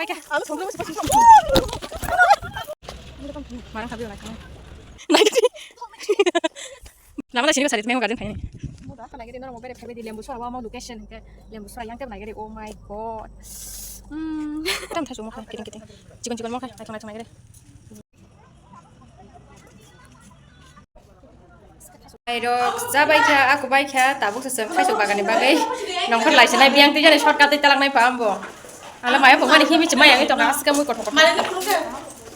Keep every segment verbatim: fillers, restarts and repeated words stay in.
Marang khabi naikha. Naikha. Lama sini sari mango garden phaini. Moda khalai gede norok mobile phabi di lembu sora wa mo location ke lembu sora yang te nai gede. Oh my god. Hmm. Tam thasu mo kha kiting kiting. Chikon chikon mo kha naithok naithok nai gede. Airok jabai kha, aku bai kha, tabuk se chwng khaisok bagani bagwi nongkhor lai sinai biyang twi jani shortcut twi talak nai pa ambo. Ala maya phungmani himi chimai yang tongkha aska mui kothok kothok.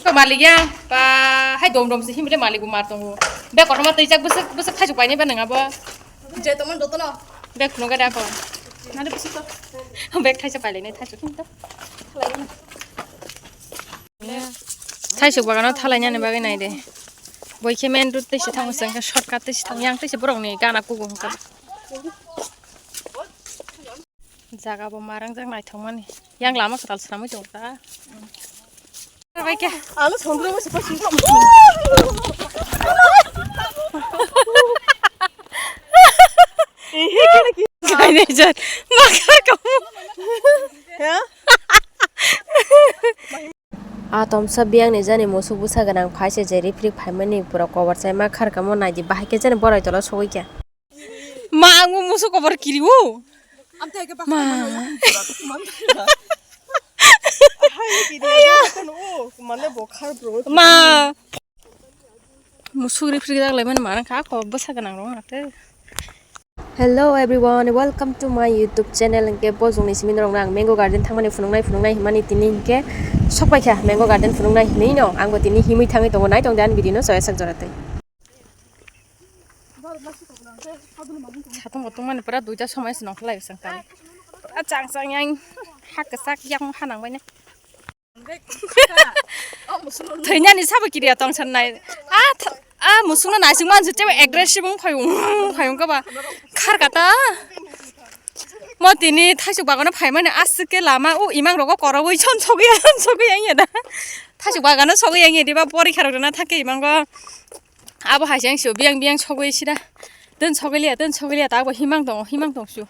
Ko malik yang pa hai dom dom se himi le malik bo mar tongo. Be kothoma twi jak bwswk bwswk khaisok bai nai ba nang abo. Je tongmani jotono. Be khunuk gada ko. Nani bwswk to. Be thaisa pai lai nai thaisa khim to. Thaisok bagano thalainani bagwi nai de. Boi khe main road tei se thango chwng khe shortcut tei se thango yang tei se borokni gana kugo hwnkha. Jaga bo marang jak naithokmani. Yang lama kwtal swnamwi tongo ta. Bai khe. Alo songdro mo se pa singkro. Gainai jar. Ma kha kamu. Ha? A tomsa biyangni jani musuk bwsa gwnang phai se je riprik phaimani pura kobar chaima kharkamo naidi bahai khe jani borai tola sogwi kha. Ma ang musuk kobar kiriwo. Ma. Ma. Musuk riprik jak laimani ma wngkha kho bwsa gwnang rok wngkha tei. Hello everyone, welcome to my YouTube channel. Hwnkhe bo jongni simi norokno ang mango garden thangmani phunuknai phunuknai himani tini hwnkhe sokpaikha mango garden phunuknai hinwi no ang bo tini himwi thangwi tongo, nai tongdi ani video no soya sak jora tei. Satung bo tongmani pura duita somoi se nongkha lai sang tani pura chang chang yang ha kwchak yang ha nang baina. Thwinani sabo kiriya tong san nai. A tha-, a musukno naising man se aggressive wng phai wng phai wng kaba. Khar kata. Mo tini thaisuk bagano phaimani aswk ke lama o imang rogo korogwi son sogwi son sogwi yang ya da. Thaisuk bagano sogwi yang ya diba porikha rok rwna thang khe imango. Abo hai se ang sio biyang biyang sogwi sida. Tun sogwi liya tun sogwi liya ta abo himang tongo himang tong su.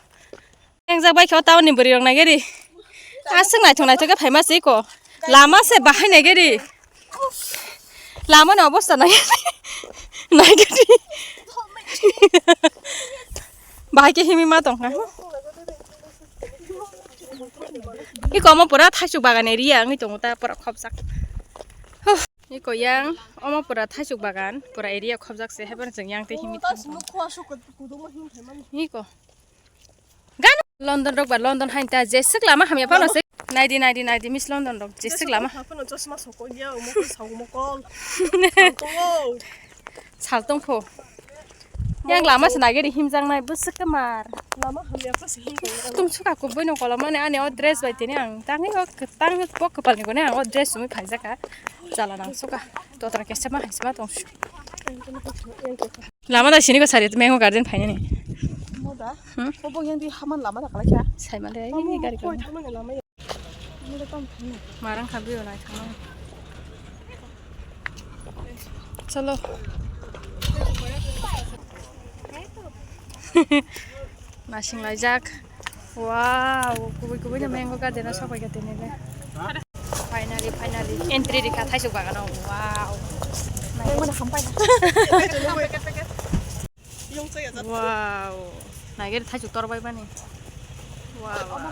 Yang jak bai khe o town ni bwrwi rok nai gari. Aswk naithok naithok khe phaima se iko. Lama se bahai nai gari. Lama ni obosta nai. Nai gari. Bahai khe himwi ma tongkha. Iko omo pura thaisuk bagan area wngwi tongo ta pura khopjak. Huh. Iko yang omo pura thaisuk bagan pura area khopjak se haiphano chwng yang tei himwi tongkha. Iko. Gana London rok ba London hain ta jeswk lama hamya phano se. Naidi naidi naidi Miss London rok jeswk lama. Haphano chosma sokoi ya omo kol sao omo kol. Saltong pho. Yang lama se nageri himjak nai bwswk ke mar. Lama hamya pa se himjak. Tum suka kubui no kola mane ani o dress bai tini ang tangi o tang bo kwpal ni gone ang o dress sumi phaijaka. Chala nang suka. Totra kesa ma haisma tong su. Lama da sini ko sari mango garden phainani. Moda. Hmm? Obo yang di haman lama da kala kya. Sai male ai ni gari ko. Koi thangmani lama ya. Moda tam thangna. Marang khabi o nai thangna. Chalo. Nasing laijak. Wow, kubui kubui no mango garden o sopai ka tini le. Finally, finally, entry rikha thaisuk bagano. Wow. Mango no hampai. Wow. Nageri thaisuk tor bai bani. Wow.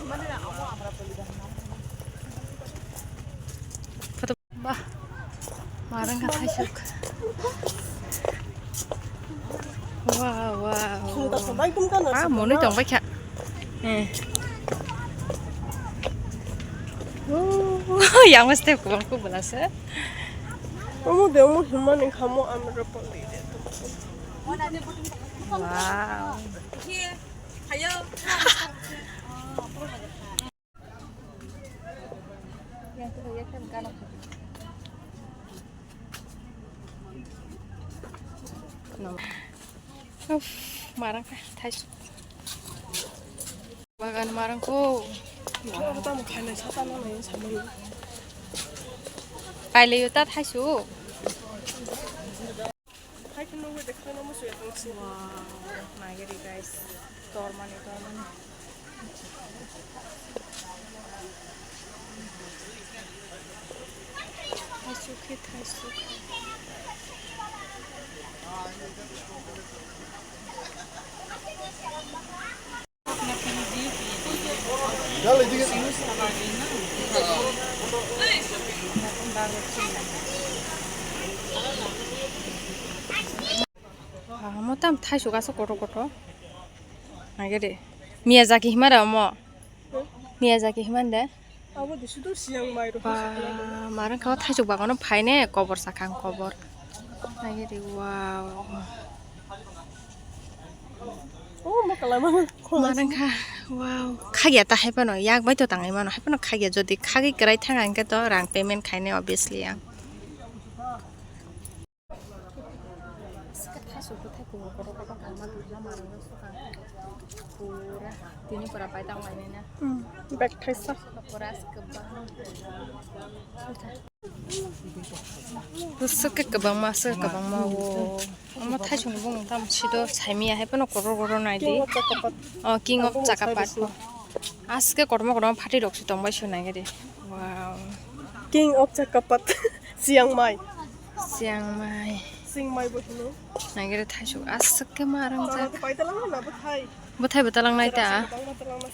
Bah, marang ka thaisuk. Wow, wow. Ah, monwi tong bai kha. Eh. Oh, yang step ko ko bela se. Omo de omo himani khamo amra pali de. Wow. Uff, marang kha, thaisuk. Bagan marang ko. Pailai ta thaisuk. Wow, nageri guys. Tormani, tormani. Amo tam thaisuk aswk kotor kotor. Nagede. Miyazaki hima da omo. Miyazaki hima de. Abo de sudu siyang mai ro. Ba, marang khawa thaisuk bagano phaine kobor sakang kobor. Nagede, wow. Oh, ma kalama. Marang kha, wow. Khagya ta haipano, yak bai to tangwi mano. Haipano khagya, jodi khagwi kwrai thang ang khe to rang payment khaine obviously ang. Thaisuk bwthai kubun kotor kotor khaima dukma manwi swkang. Pura tini pura pai tang lainai na. Hmm, bag thaisa. Pura kwbang. Bwswk khe kwbangma, aswk kwbangma o. Omo thaisukni bumung tamo sito saimiya hai phano kotor kotor nai di. King of Chakapat. O, King of Chakapat. Aswk khe kotorma kotorma phatwi rok se tongbai se nai di. Wow. King of Chakapat. Chiang Mai. Chiang Mai. Chiang Mai bo hino. Nai di thaisuk aswk khe ma rang jak. Pai talang na bwthai. Bwthai bo talang nai ta. Kwbangma talang na.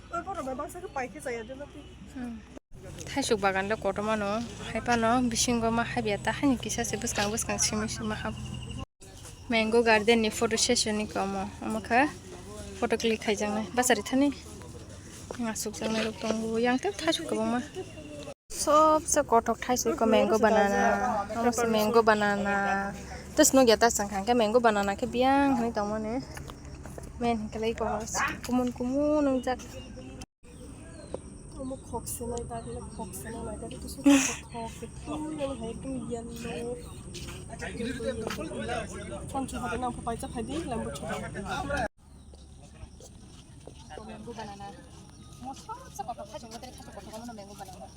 Oi, borok bai baksa khe pai khe chaya de lati. Hmm. Thaisuk bagan le kotorma no, hai phano bisingo ma habya ta, hani kisa se bwskang bwskang simi simi hab. Mango garden ni photo session ni kamo, omo kha photo click khaijaknai, bachari thani ngasukjaknai rok tongo, yang tei thaisuk kwbangma. Sobse kothok thaisuk ko mango banana, omo se mango banana. Tes nugya ta chang kha, hwnkhe mango banana khe biyang hinwi tongmani. Men hwnkhe lai kumun kumun wngjak. Omo khokse nai ta, khokse nai ta, kisu kothok, kisu yang hai tu yellow. Samsung hati nang paisa phai di, lambu chhoro. Mango banana. Mo sabsa kothok, thaichung botere thaichung kothok, omono mango banana.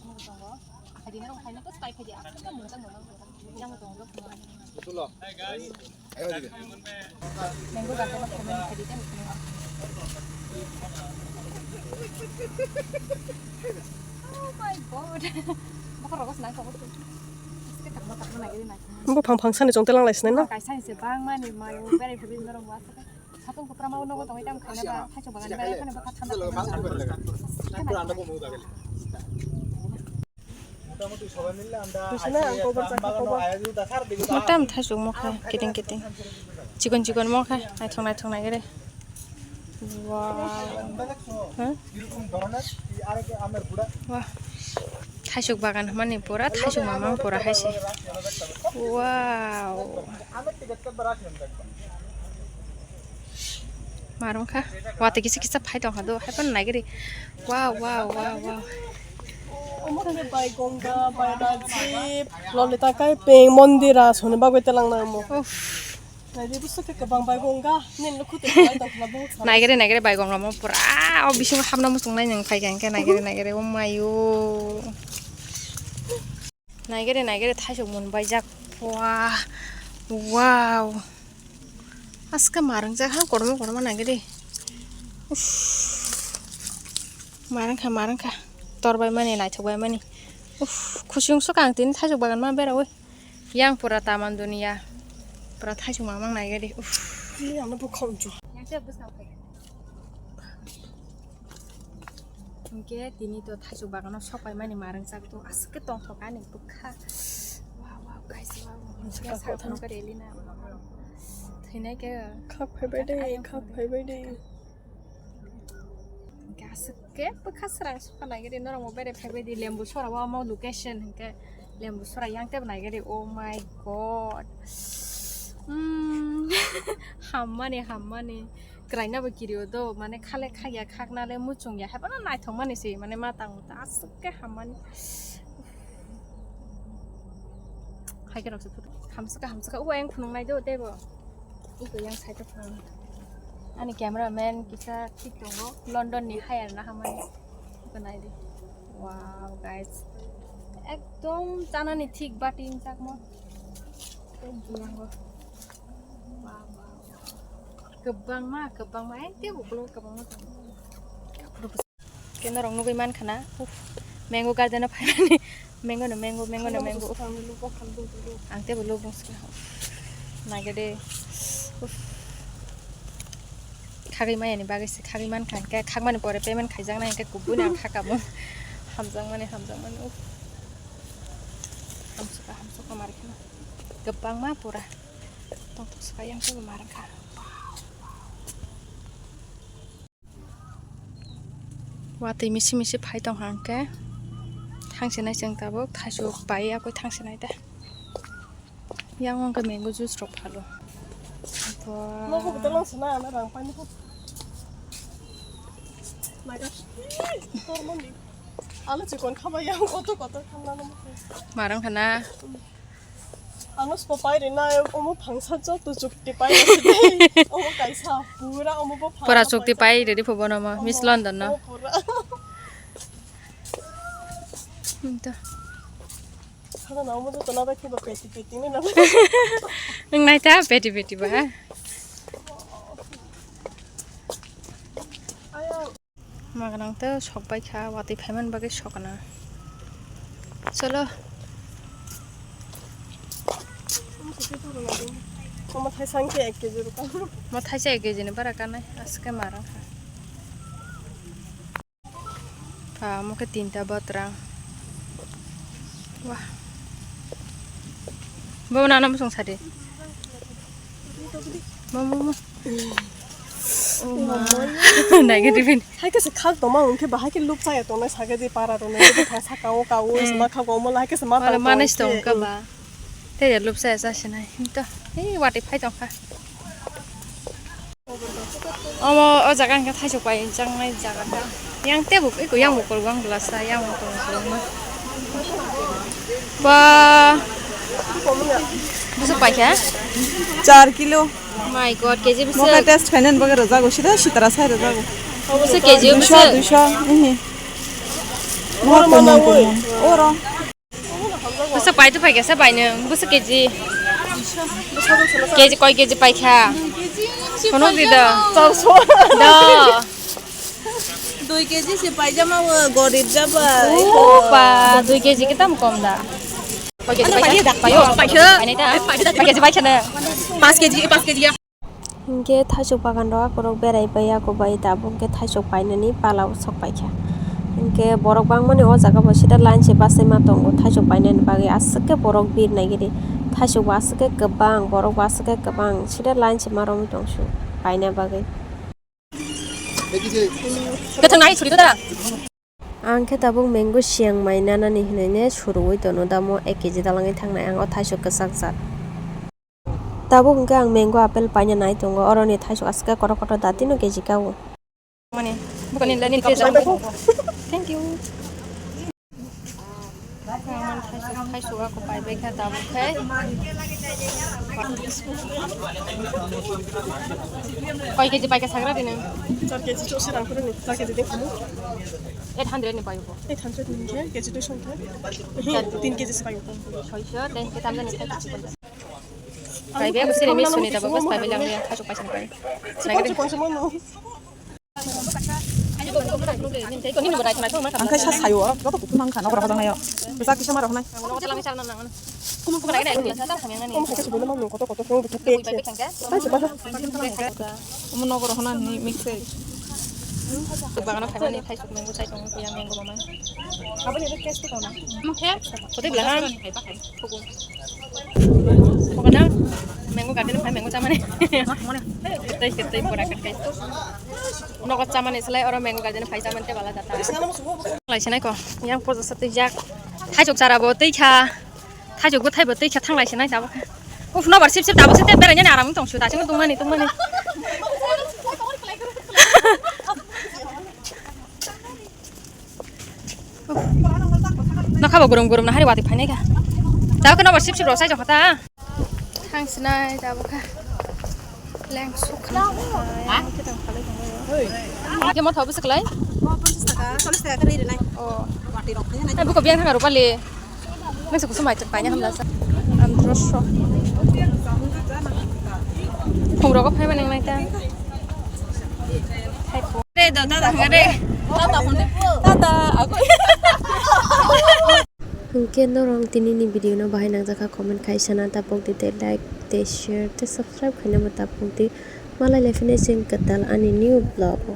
Omo tongo. Hai di nang hai nang to stai phai di, aswk ta mungsa mungsa. Yang tongo. Mango garden of heaven, heaven. Oh my God. Buphang phang sani chong telang lai sinai na. Kaisa ni se bang mani mayo, berai phuri norok wasa. Satung kupra mau nogo tongwi tamo khaina ba, thaichung bagan bai khana ba thanda. Motam thaisuk mokha kiting kiting. Chikon chikon mokha naithok naithok nai gede. Wow. Huh? Wah. Thaisuk bagan mani pura thaisuk mamang pura haise. Wow. Marung kha. Wate kisa kisa phai tong kha do. Hai phano nai giri. Wow, wow, wow, wow. Omo khe bai Gonga, bai Rajiv, Lolita kai peng Mondira soni bagwi telang na omo. Uff. Nai di busu khe kwbang bai Gonga. Nen lukhu te lai tong kha bo. Nai giri, nai giri bai Gonga mo pura. O bisingo hapna muchung nai nang phai kha hwnkhe nai giri, nai giri. O mayo. Naigere naigere thaisok mun baijak. Wah. Wow. Aske marung jak ha kormo kormo naigere. Uff. Marung kha marung kha. Tor bai mani naithok bai mani. Uff. Khusung sok ang tini thaisok bagan ma bera oi. Yang pura taman dunia. Pura thaisok mamang naigere. Uff. Ini ano bukha unchu. Yang siya bus nang phai. Hingke tini to thaisok bagano sok paimani marung jak to aswk ke tongthok ani bwkha. Wow, wow, guys, wow. Hingke sakno ke rally na. Thwinai ke khak phaibai de, ayang khak phaibai de. Hingke aswk ke bwkha srang sokha nai gede norok mo bere phaibai di lembu sora o mo location hingke lembu sora yang tebo nai gede. Oh my God. Hmm. Hammani, hammani. Kwraina bo kirio do, mane khale khagya khakna le muchungya, haiphano naithokmani se, mane matang muta aswk khe hammani. Haikhe rok se photo hamswkha hamswkha, o ayang phunuknai do teibo. Iko yang side o phunuknai. Ani camera man kisa thik tongo, London ni hire na hamani. Iko nai di. Wow, guys. Ekdom chanani thik bati wngjakmo. Ekdom buyango. Kwbangma, kwbangma, eh, tei ukulok kwbangma tongo. Khe norok nugwi mankha na, uff, mango garden o phaimani, mango no mango, mango no mango, uff. Ang teibo lubung swkang, uff, naikhe de, uff. Khagwi maya ni bagwi se khagwi mankha, hwnkhe khagmani pore payment khaijaknai, hwnkhe kubui no ang khakamo. Hamjakmani, hamjakmani, uff. Hamsukha, hamsukha, marikhe no. Kwbangma pura. Tongthok swkha yang teibo marang kha. Watwi misi misi phai tong kha hwnkhe thangsinai chwng tabuk thaichuk pai yakwi thangsinai de. Yang wngkha mango juice rok phalo. Nogo bo dalong sana na rang pani ko. Naga. Tormoni. Alo chikon khaba yang kotor kotor khamna no. Marang khana. Ano spo pai rina omo phangsa joto chukti pai rasi dei. Omo kaisa pura omo bo phangsa. Pura chukti pai ridi phubo no mo, Miss London no. Omo pura. Hm, to. Khana na omo joto na bai khiba peti peti ni na. Wng nai ta peti peti ba. Ayo. Maganang tei sok bai kha, watwi phaimani bagwi sok gwnang. Cholo. Omo thaisa hwnkhe ek kg rwkha. Omo thaisa ek kg ni bara kanai, aswk khe marang kha. Kha, omo khe tinta batrang. Wah. Bo nana bosong sadi. Mo, mo, mo. Oh, ma. Naikhe ribini. Hai khe se khak tongma hwnkhe bahai khe lupsa ya tongnai sakhe je para tongnai je bwkhang saka o ka o se ma khak omo la hai khe se ma tong manai tong tong khe, ka ba. Tei ya lupsa ya chasi nai. Him to. Ei watwi phai tong kha. Omo o jaga hwnkhe thaisok pai jaknai jaga kha. Yang tebo eko yang mokol wng glasa yang mokol wng ma. Ba. Bwswk paikha? Char kilo. My God, K G bwswk. Moka test khainani bagwi rwjago, sida sitra sai rwjago. Bwswk K G bwswk? Duisho, duisho, ihi. Moka kumun, kumun. Oro. Bwswk pai tu paikha sa bai nung, bwswk K G? K G, koi K G paikha? Phunuk di do. Do. Dui K G se paijama o, gorib jaba. O ba, dui K G khe tamo kom da. Koi K G paikha? Paio. Paikha. Painai ta? Koi K G paikha na? Pas K G, pas K G ya. Hinkhe thaisok bagan rok akorok berai bai, ako bai tabuk khe thaisok painani pala o sok paikha. Hinkhe borok bangmani o jaga bo sida line se bachaima tongo thaisok painani bagwi, aswk khe borok bir nai giri. Thaisok bo aswk khe kwbang, borok bo aswk khe kwbang, sida line se ma romwi tong su paina bagwi. Kwthang nai suri da. Ang khe tabuk mango siyang mai nanani hinwi ne suruwi tono damo ek K G dalangwi thangnai ang o thaisok kwchak jat. Tabuk hwnkhe ang mango apple paina nai tongo, oroni thaisok aswk khe kotor kotor datino K G ka o. Mani, bukani lani thank you. Thaisok, thaisok ako pai bai kha tabuk khai. Koi K G pai kha sagra dini? Char K G chok se rang kuru ni, char K G de khamu. Eight hundred ni pai bo. Eight hundred ni khe, K G duisho khe. Char tin K G se pai bo. Soiso, tei khe tamjani khai. Pai bai, sini mi suni tabuk, bas pai bai lang ya, thaisok pai sini pai. Char K G duisho khe. Ang khe sa sayo, joto kuphur mang kha, nokora hojak nayo. Bwsa kisa ma rok nai. Omo hai khe se bono mang nung kotor kotor khe, khe, khe. Tai se basa. Omo nokora hona ni mix se. Bagano khaimani thaisok mango chai tongo, yang mango mama. Aboni khe test ko na. Omo khe? Kotor bela ha. Pokona, mango garden phai mango chamani. Tei, tei, tei, pura kai. Nogo chamani selai oro mango garden phai chamani te bala jata. Lai sinai ko, yang poja sa tei jak. Thaisok chara bo tei kha. Thaisok bo thai bo tei kha thanglai sinai tabuk. Uf, nobar sip sip tabuk se te berai ni aram tong su, tachung tongmani, tongmani. Nokha bo gurum gurum na hari watwi phainai kha. Tabuk khe nobar sip sip rw sai jokha ta. Thang sinai tabuk kha. Leng suk kha. Ha? Yang khe tang khalai tong. Oi. Khe motha bwswk lai? Mo ponchas taka, chollis taka khe rwi rwnai. Oh. Watwi rok khaina nai. Ai buko biyang thang rw pali. Nang se kusum mai chak paina hamla sa. Androso. Rogo phaiba nang nai ta. Re do, tata hwnga re. Tata hwnga. Tata, ako. Hwnkhe norok tinini video no bahai nangjakha, comment khai sana tapok di tei like tei share tei subscribe khaina bo tapok di. Malai lai phino chwng kwtal ani new vlog o.